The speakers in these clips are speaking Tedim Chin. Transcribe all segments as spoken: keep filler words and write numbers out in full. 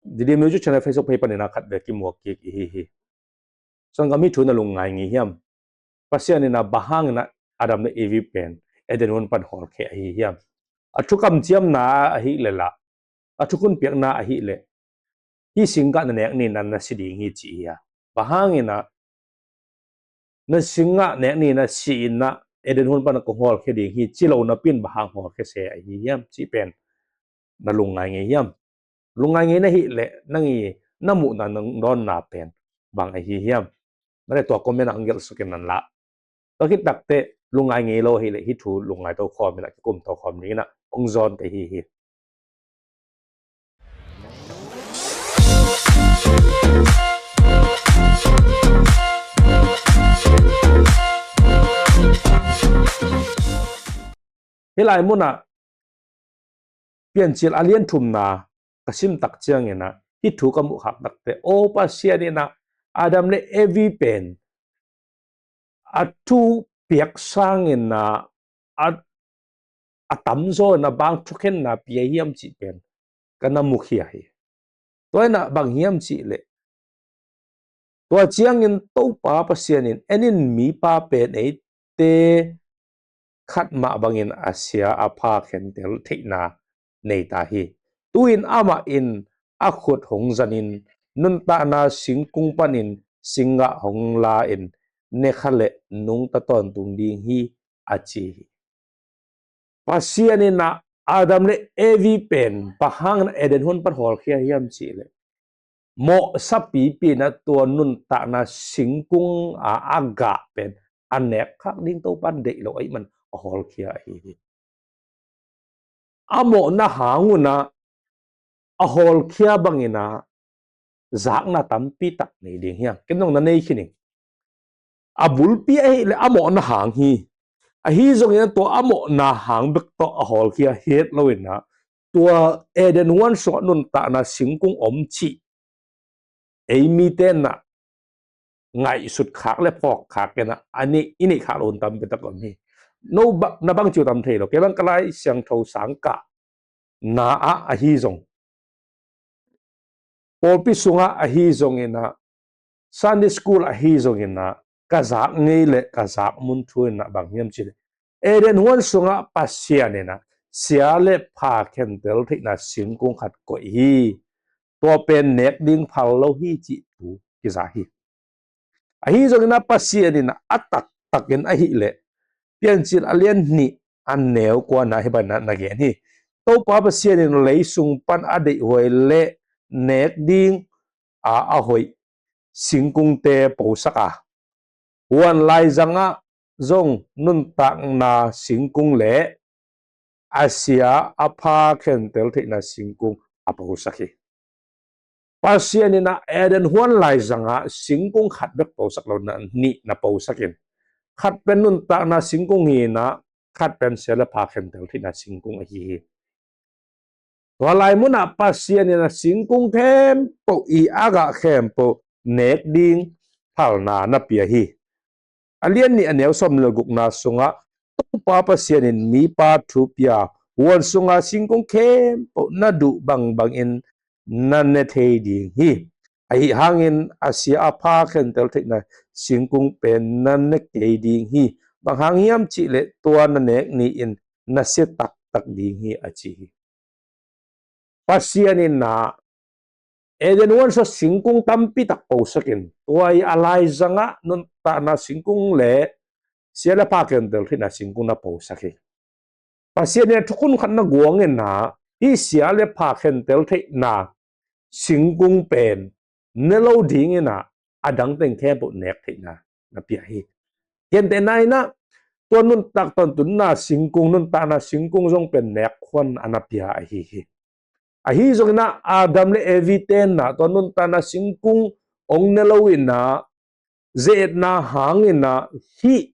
Didim Music Channel Facebook page panin a khat ve kimuak kik i hi hi. Sanggam, hih thu na lungngai ngei hiam? Pasian in a bang hangin a Adam le Evi pen Eden huan pan hawlkhia ahi hiam? A thu kamciamna ahih leh lah, a thukhun piakna ahih leh, hih singgah na nek ni in a na si ding hi ci hi a. Bang hangin a na singgah nek ni in a si in a Eden huan pan kong hawlkhia ding hi ci lo napi in bang hang hawlkhia se ahi hiam cih pen na lungngai ngei hiam? Lungngai ngei na hih leh nang i na muhna, nang dawnna pen bang ahi hiam? Na le tua comment ah hong gelhsak in nan lah. Tua khit takteh lungngai ngei lo ahih leh hih thu lungngaito khawm in a kikumto khawm dingin a hong zawn ka hi hi. Hih lai munah Piancil a lian thumna ka sim tak ciangin a hih thu ka muh khak takteh, aw, Pasian in a Adam le Evi pen a thu piak sangin a, a, a tamzaw in a bang thukhenna pia hiam cih pen ka na mukhia hi. Tua in a bang hiam cih leh, tua ciangin Topa Pasian in, en in, mipa pen eite khat mah bangin a sia a pha khentel theihna nei ta hi. Tu-in amah in a khut hong zanin nuntakna singkung panin singgah hong la-in ne kha leh nungta tawntung ding hi, a ci hi. Pasian in a Adam le Evi pen bang hangin a Eden huan pan hawlkhia hiam cih leh, mawhsa pipi in a tua nuntakna singkung a a gah pen a nek khak ding Topa in deih lo ahih man a hawlkhia ahi hi. A mawhna hang un a a hawlkhia bangin a zakna tampi tak nei ding hi a, ken zong na nei khin ing. A bulpi ahih leh a mawhna hang hi. Ahi zongin a tua a mawhna hang bek tawh a hawlkhia hi het lo in a, tua Eden huan sungah nuntakna singkung om cih ei mite in a ngaihsut khak le phawk khak in a, a nih, i nih khak lo hun tampi tak om hi. No ba-, na bang ci uh tam thei lo, kei bang ka Lai Siangtho sang kah na ah ahi zong, pawlpi sungah ahi zongin a, Sunday school ahi zongin a, ka zak ngei le ka zak mun thu in a bang hiam cih leh, Eden huan sungah Pasian in a sia le pha khentel theihna singkung khat koih hi. Tua pen nek ding phal lo hi cih thu kiza hi. Ahi zongin a Pasian in a taktakin ahih leh, Piancil a lian nih a neu kuana hih bangin a na gen hi. Topa Pasian in lei sung pan a deihhuai le nek ding a a hoih singkungte posak a, huan laizangah zong nuntakna singkung le a sia a pha khentel theihna singkung a posak hi. Pasian in a Eden huan laizangah singkung khat bek posak lo, na nih na posak in, khat pen nuntakna singkung hi in a, khat pen sia le pha khentel theihna singkung ahi hi. Tua lai munah Pasian in a singkung khempeuh, i a gah khempeuh nek ding phalna na pia hi. A lian nih a neu sawm le gukna sungah, Topa Pasian in mipa thu pia, huan sunga singkung khempeuh na duh bangbangin na ne thei ding hi. Ahi hangin a sia a pha khentel theihna singkung pen na ne kei ding hi. Bang hang hiam cih leh tua na nek ni-in na sia taktak ding hi, a ci hi. Pasian in a Eden huan sungah singkung tampi tak posak in, tua i a laizangah nuntakna singkung le sia le pha khentel theihna singkung na posak hi. Pasian in a thukhun khat na guang in a, hih sia le pha khentel theihna singkung pen ne lo dingin a, a dang teng khempeuh nek theihna na pia hi. Gentehna in a, tua nuntak tawntunna singkung, nuntakna singkung zong pen nek khuan a na pia ahi hi. Ahi zongin a, Adam le Evi ten a tua nuntakna singkung hong ne lo in a, ze-etna hangin a, hih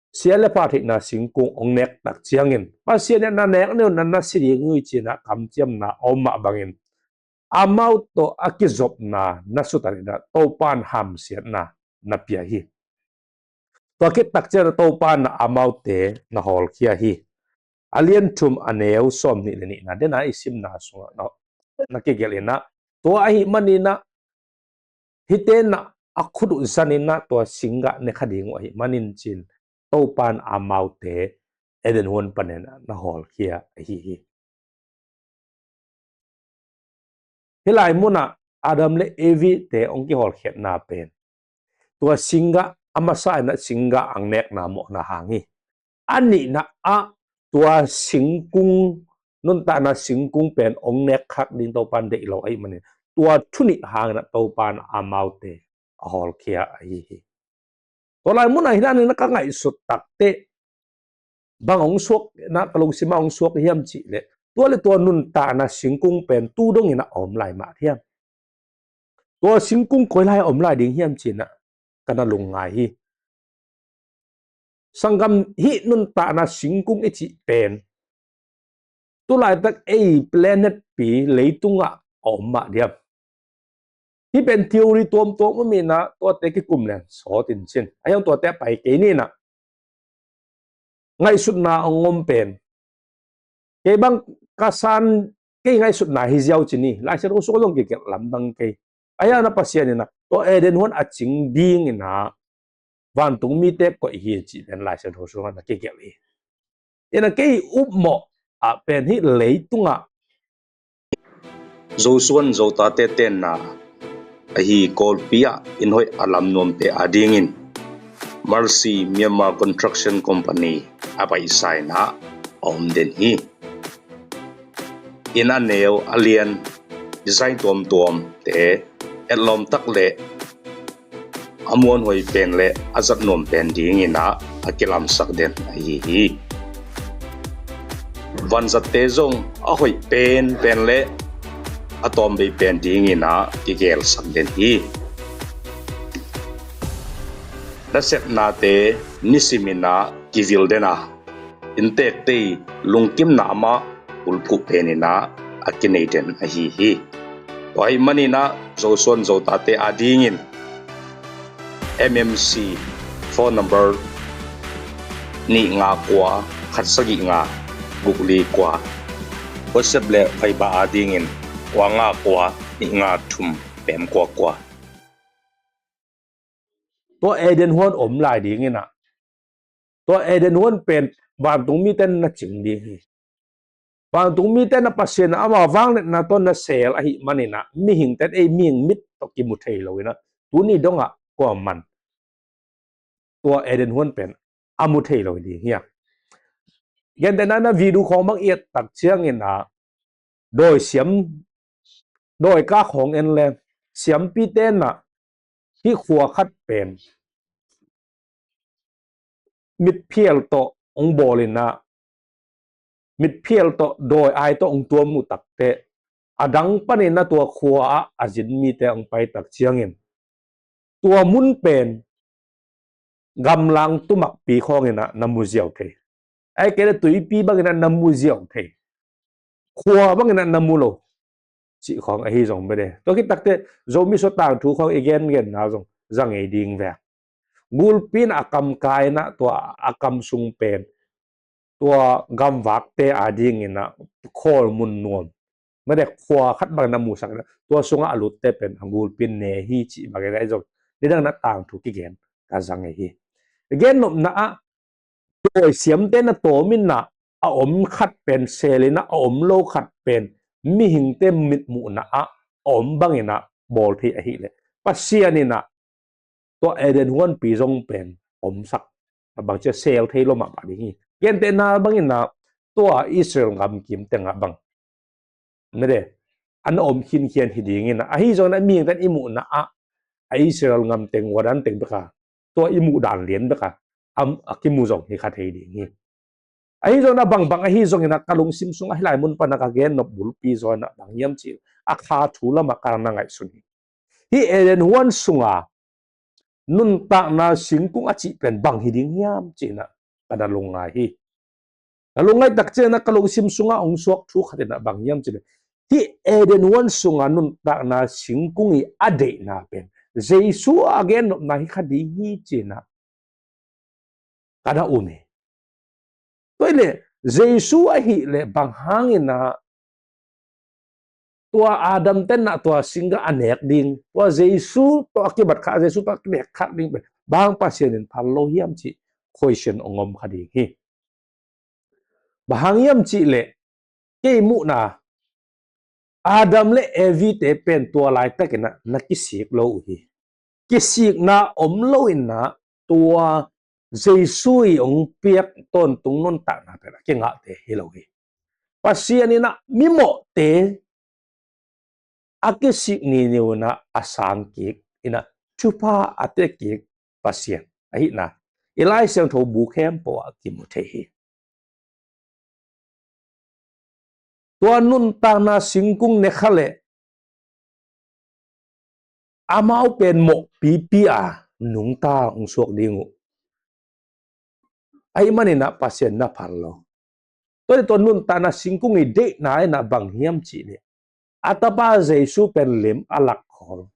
sia le pha theihna singkung hong nek tak ciangin, Pasian in a, na nek ni un a na si ding uh hi ci-in a kamciamna a om mah bangin, amau tawh a kizopna na sutan in a, Topa in hamsiatna na pia hi. Tua khit tak ciangin a, Topa in a amaute na hawlkhia hi. A lian thum a neu sawm nih le nihna, den a i simna sungah, no, na kigelh inah, tua ahih maninah hite inah a khut uh zaninah tua singgah ne kha ding uh ahih manin ci-in Topan amaute Eden huan panin na hawlkhia ahi hi. Hih lai munah Adam le Evi te hong kihawlkhiatna pen tua singgah a masa inah singgah ang nekna mawhna hang hi. A nihna ah tua singkung, nuntakna singkung pen hong nek khak ding Topan deih lo ahih manin tua thu nih hang inah Topan amaute a hawlkhia ahi hi. Tua lai munah hih lai inah ka ngaihsut takteh bang hong suak inah ka lungsim ah hong suak hiam cihleh, tua le tua nuntakna singkung pen tu dong inah a om lai mah hiam? Tua singkung koi lai a om lai ding hiam ci-inah ka na lungngai hi. Sanggam, hih nuntakna singkung i cih pen tu laitak ei planet pi leitungah a om mah diam? Hih pen theory tuamtuam om inah tuate kikum leng sawt in cin. A hiang tuate a pai kei ni inah ngaihsutna hong om pen kei bang ka san, kei ngaihsutna hi ziau ci ni. Lai Siangtho sungah zong kigelh lamdang kei. A hiang na Pasian inah tua Eden huan a cing ding inah vantung mite koih hi cih pen Lai Siangtho sungah na kigelh hi. Inah kei upmawh ah pen hih leitungah Zosuan Zotate tenna ahi Kawlpi ah inn hoih a lam nuamte adingin Mercy Myanmar Construction Company a paisa inah a om den hi. Inn a neu a lian, design tuamtuamte etlawm tak le a muanhuai pen le a zat nuam pen ding inah a kilamsak den ahi hi. Vanzatte zong a hoih penpen le a tawmbei pen ding inah kigelsak den hi. Nasepnate nisim inah kivil den a, inntekte i lungkimna amah bulphuh pen inah a kinei den ahi hi. Tua ahih maninah Zosuan Zotate adingin M M C phone number nih nga kua khat sagih nga guk li kua, WhatsApp le Viber adingin kua nga kua nih nga thum pem kua kua. Tua Eden huan om lai ding inah tua Eden huan pen vantung mite na cing ding hi. Vantung mite na Pasian amah vangliatna tawh na seel ahih maninah mihingte ei mihing mit tawh kimu thei lo inah tuni dongah kuaman tua Eden huan pen a mu thei lo ding hi a. Gentehna na video khawng bang i et tak ciang inah dawi siam, dawi kak khawng en le siampite inah hih khua khat pen mitphial tawh hong bawl inah mitphial tawh dawi ai tawh hong tuam uh takteh a dang panin a tua khua ah a zin mite hong pai tak ciangin tua mun pen gamlang tumakpi khawng inah na mu ziau thei. Ai kei le tuipi bang inah na mu ziau thei. Khua bang inah na mu lo cih khawng ahi zong bede. Tua khit takteh Zomi Sua tangthu khawng i gengenna zong za ngei ding ve. Gulpi inah a kam kai inah tua a kam sung pen tua gamvakte ading inah khawl mun nuam, mede khua khat bang na musak inah tua sungah a lutte pen a gulpi in ne hi cih bang inah i zong nidang inah tangthu kigen ka za ngei hi. Gennopna ah dawi siamte na tawm inah a om khat pen seel inah a om lo khat pen mihingte mitmuhna ah a om bang inah bawl thei ahih leh Pasian inah tua Eden huanpi zong pen omsak a bang cia seel thei lo mahmah ding hi. Gentehna bang inah tua Israel gamkim tengah bang mede an om khinkhian hi ding inah ahi zong inah mihingte i muhna ah a Israel gam teng uadan teng beka tua i muh dan lian beka a kimu zong hi kha thei ding hi. Ahi zong inah bangbang ahi zong inah ka lungsim sungah hih lai mun panah ka gennop bulpi zaw inah bang hiam cih a kha thu lamah ka na ngaihsun hi. Hih Eden huan sunga nuntakna singkung a cih pen bang hi ding hiam cih inah ka na lungngai hi. Ka lungngai tak ciang inah ka lungsim sungah hong suak thu khat inah bang hiam cih pen hih Eden huan sunga nuntakna singkung i a deihna pen Jesu a gennopna hi kha ding hi cih inah ka na um hi. Tua hi leh Jesu ahih leh bang hang inah tua Adam tenah tua singgah a nek ding, tua Jesu tawh a kibat kha, Jesu tawh a kinek khak ding pen bang Pasian in phal lo hiam cih question hong om kha ding hi. Bang hang hiam cih leh kei muhna Adam le Evi te pen tua laitakin ah na kisik lo uh hi. Kisikna om lo in ah tua Jesu i hong piak tawntung nuntakna pen a kingahte hi lo hi. Pasian in ah mimawhte a kisik niniu in ah a sang kik in ah thupha a pia kik Pasian ahihna i Lai Siangtho bu khempeuh ah kimu thei hi. Tua nuntakna singkung ne kha leh amau pen mawhpipi a nungta hong suak ding uh. Ahih manin ah Pasian na phal lo. Tua hi tua nuntakna singkung i deihna in ah bang hiam cih leh a tapa Jesu pen lim a lak khol.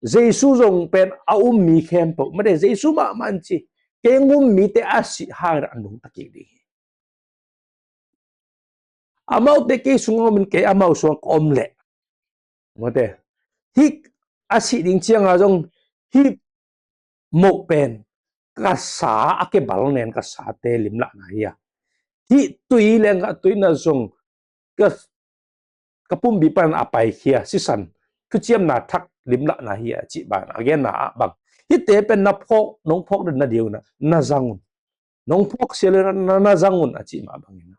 Jesu zong pen a um mi khempeuh, mate Jesu mahmah an ci, kei hong um mite a sih hangin a nungta kik ding hi. Amaute kei sungah om in kei amau sungah ka om leh, mate hih a sih ding ciangah zong hih moh pen ka sa a kebal nen ka sate limlahna hi a, hih tui leng ka tuina zong ka, ka pumpi pan a paikhia sisan thuciamna thak limlahna hi a cih bang a genna ah bang hihte pen na phawk, nong phawk den na diu na, na zang un. Nong phawk sia le na, na, na zang un a cih mah bangin ah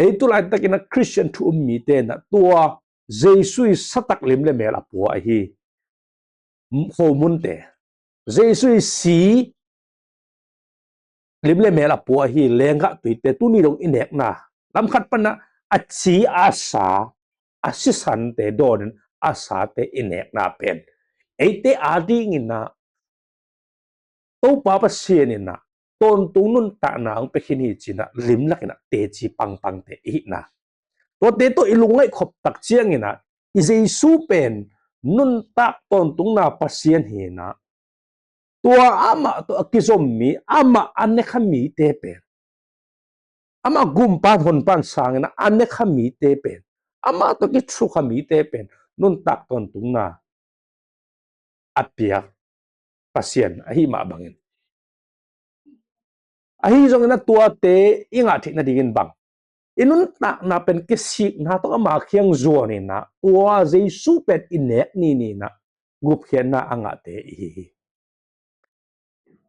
ei tu laitakin ah Christian thu um mite in ah tua Jesu i satak lim le mel a pua ahi, khomunte, Jesu i si lim le mel a pua ahi lenggah tuite tuni dong i nekna lamkhat pan ah a ci a sa a sisante dawnin a sate i nekna pen eite a dingin ah Topa Pasian in ah tawntung nuntakna hong pia khin hi ci-in ah limlak in ah teci pangpangte i hihna, tuate tawh i lungngaih khop tak ciangin ah i Jesu pen nuntak tawntungna Pasian hi-in ah tua amah tawh a kizom mi, amah a ne kha mite pen, amah gumpan honpan sangin ah a ne kha mite pen, amah tawh kithu kha mite pen nuntak tawntungna a piak Pasian ahi mah bangin, ahi zongin ah tuate i ngah theih nadingin bang i nuntakna pen kisikna tawh ama kiang zuanin ah tua Jesu pen i nek ninin ah gupkhiatna a ngahte i hi hi.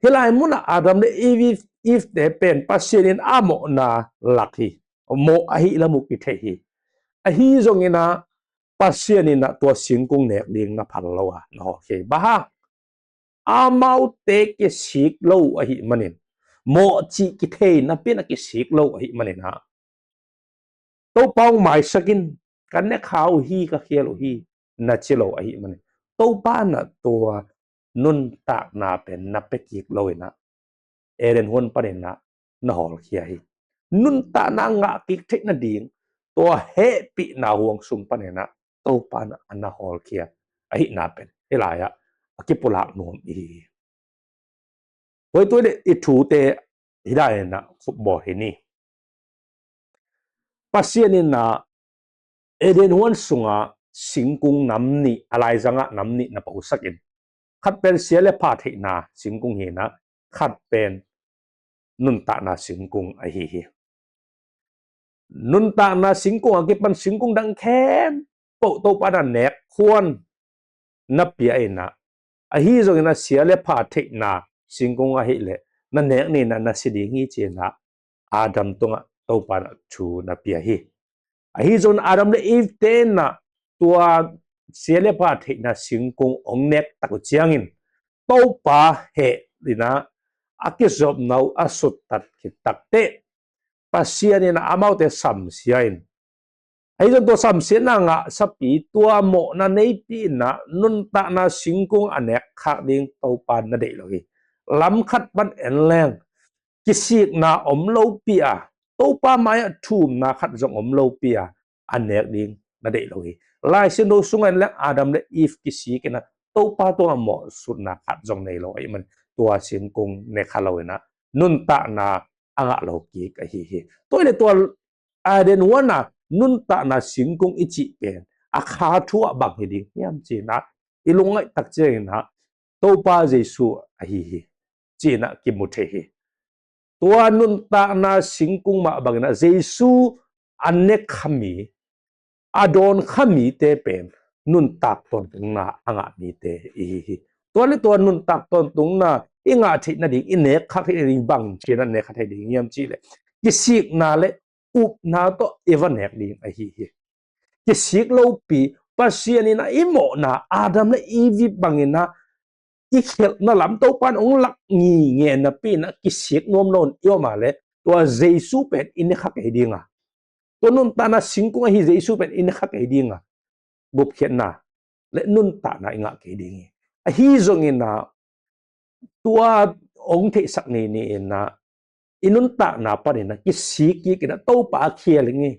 Hih lai munah Adam le Eve, Eve te pen Pasian in a mawhna lak hi. Mawh ahi lam uh kithei hi. Ahi zongin ah Pasian in ah tua singkung nek ding na phal lo a na hawlkhia hi. Bang hang, amaute kisik lo uh ahih manin, mawh cih kithei napi-in ah kisik lo uh ahih manin ah Topa hong maisak in, ka ne kha uh hi, ka khial uh hi, na ci lo ahih manin Topa in ah tua nuntakna pen na pia kik lo in ah Eden huan panin ah na hawlkhia hi. Nuntakna ngah kik theih nading tua hehpihna huang sung panin ah Topa in ah na hawlkhia ahihna pen hih lai-ah a kipulak nuam i hi hi. Tua hi leh i thute hih lai-in ah khupbawl hi ni. Pasian in ah Eden huan sungah singkung nam nih, a laizangah nam nih na pausak in, khat pen sia le pha theihna singkung hi-in ah khat pen nuntakna singkung ahi hi. Nuntakna singkung a kipan singkung dang khempeuh Topa in ah nek khuan na pia in ah, ahi zongin ah sia le pha theihna singkung ahih leh na nek ni in ah na si ding hi ci-in ah Adam tungah Topa in ah thu na pia hi. Ahi zongin Adam le Eve te in ah tua sia le pha theihna singkung hong nek tak uh ciangin Topa heh in ah a kizopna uh a suttat khit takteh Pasian in ah amaute samsia in, ahi zongin tua samsiatna ngahsapi, tua mawhna neipi in ah nuntakna singkung a nek khak ding Topa na deih lo hi. Lam khat pan en leng kisikna om lopi a, Topa mai-ah thumna khat zong om lopi a, a nek ding na deih lo hi. Lai Siangtho sungah en leng Adam le Eve kisik in ah Topa tungah mawhsutna khat zong nei lo ahih man tua singkung ne kha lo in ah nuntakna a ngah lo kik ahi hi. Tua hi leh tua Eden huan ah nuntakna singkung i cih pen a kha thu ah bang hi ding hiam ci-in ah i lungngaih tak ciangin ah Topa Jesu ahi hi ci-in ah kimu thei hi. Tua nuntakna singkung mah bangin ah Jesu a ne kha mi, a dawn kha mite pen nuntak tawntungna a ngah mite i hi hi. Tua le tua nuntak tawntungna i ngah theih nading, i nek kha theih nading bang ci-in ah nek kha thei ding hiam cih leh kisikna le upna tawh i va nek ding ahi hi. Kisik lopi, Pasian in ah i mawhna Adam le Eve bangin ah i khelhna lam Topa in hong lak ngitnget napi in ah kisik nuam lo in i om a leh tua Jesu pen i ne kha kei ding a, tua nuntakna singkung ahi Jesu pen i ne kha kei ding a, gupkhiatna le nuntakna i ngah kei ding hi. Ahi zongin ah tua hong theihsak ni ni-in ah i nuntakna panin ah kisik kik in ah Topa a khial ing hi.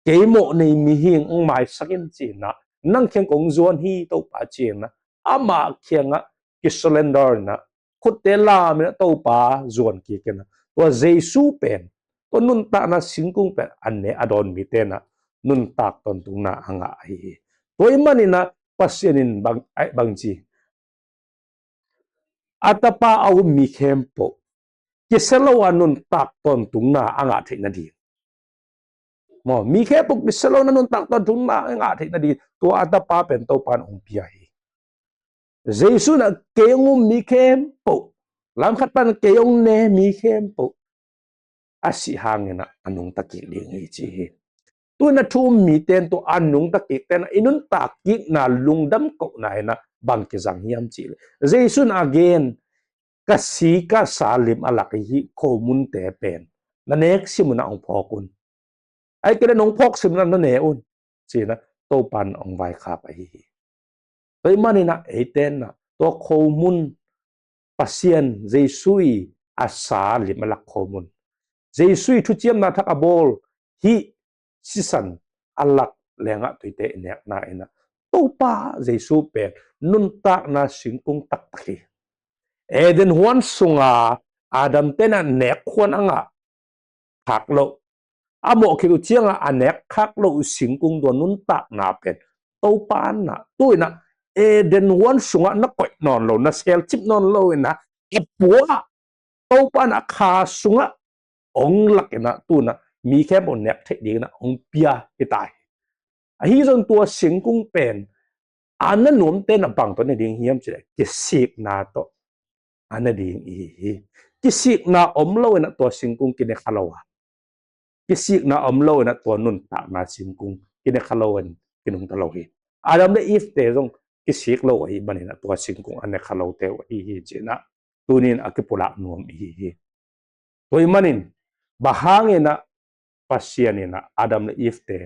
Kei mawh nei mihing hong maisak in ci-in ah nang kiang kong zuan hi Topa ci-in ah amah kiangah kisurrender in ah khutte lam in ah Topa zuan kik in ah tua Jesu pen, tua nuntakna singkung pen a ne a dawn mite in ah nuntak tawntungna a ngah ahi hi. Tua ahih manin ah Pasian in bang, ai, bang ci, a Tapa a um mi khempeuh kisia lo a nuntak tawntungna a ngah theih nading. Maw, mi khempeuh kisia lo a nuntak tawntungna a ngah theih nading tua a Tapa pen Topa in hong pia hi. Jesu in ah kei hong um mi khempeuh, lam khat pan kei hong ne mi khempeuh a sih hangin ah a nungta kik ding hi ci hi. Tu-in ah thu um mite in, tua a nungta kikte in ah i nuntak kikna lungdam kohna in ah bang kizang hiam cih leh Jesu in a gen, ka si ka sa lim a lak i hih khomunte pen na nek sim un ah hong phawk un. Ahih kei leh nong phawk sim un ah na ne un ci-in ah Topa in hong vaikhak ahi hi. Tua ahih manin ah eite in ah tua khomun, Pasian Jesu i a sa lim a lak khomun, Jesu i thuciamna thak a bawl hih sisan a lak lengah tuite i nekna in ah Topa Jesu pen nuntakna singkung taktak hi. Eden huan sunga Adam te in ah nek khuan a ngah khak loh, a mawh khit uh ciangah a nek khak loh uh singkung tua nuntakna pen Topa in ah tu-in ah Eden huan sungah na koih nawn lo, na selcip nawn lo in ah a pua ah Topa in ah kha sungah hong lak in ah tu-in ah mi khempeuh nek theih dingin ah hong pia hi ta hi. Ahi zong tua singkung pen a na nuamte in ah bang tawh ne ding hiam cih leh kisikna tawh a ne ding i hi hi. Kisikna om lo in ah tua singkung kine kha lo a, kisikna om lo in ah tua nuntakna singkung kine kha lo in kinungta lo hi. Adam le Eve te zong kisik lo ahih manin ah tua singkung a ne kha lote uh ahi hi ci-in ah tuni in a kipulak nuam i hi hi. Tua ahih manin bang hangin ah Pasian in ah Adam le Eve te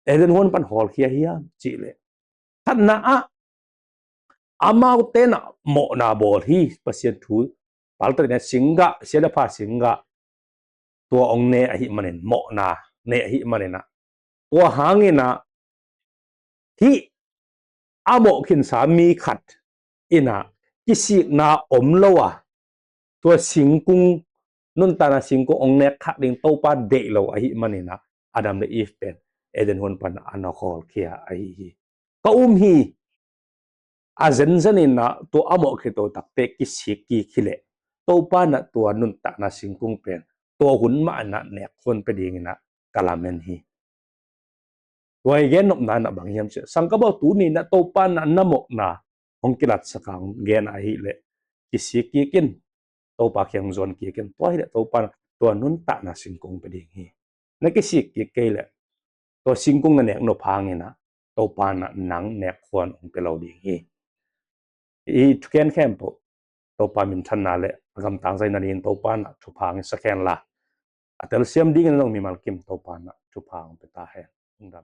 Eden huan pan hawlkhia hiam cih leh, khatna ah amaute in ah mawhna bawl hi. Pasian thu, Paul tua in ah singgah, sia le pha singgah tua hong ne ahih manin, mawhna ne ahih manin ah tua hangin ah hih a mawh khinsa mi khat in ah kisikna om lo a, tua singkung, nuntakna singkung hong nek khak ding Topa deih lo ahih manin ah Adam le Eve pen Eden huan pan a na hawlkhia ahi hi. Ka um hi. A zenzen in ah tua a mawh khit uh takte kisik kik hi leh Topa in ah tua nuntakna singkung pen tua hun mah in ah nek khuan pia dingin ah ka lamen hi. Tua i gen nopna in ah bang hiam cih leh, sangkah bawl, tuni in ah Topa in ah na mawhna hong kilatsak a hong gen ahih leh kisik kik in, Topa kiang zuan kik in. Tua hi leh Topa in ah tua nuntakna singkung pia ding hi. Na kisik kik kei leh tua singkung na nek nop hangin ah Topa in ah nang nek khuan hong pia lo ding hi. I thugen khempeuh Topa minthanna le a gamtang zaina dingin Topa in ah thupha hong sak hen la, a telsiam dingin zong mimal kim Topa in ah thupha hong pia ta hen. Lungdam.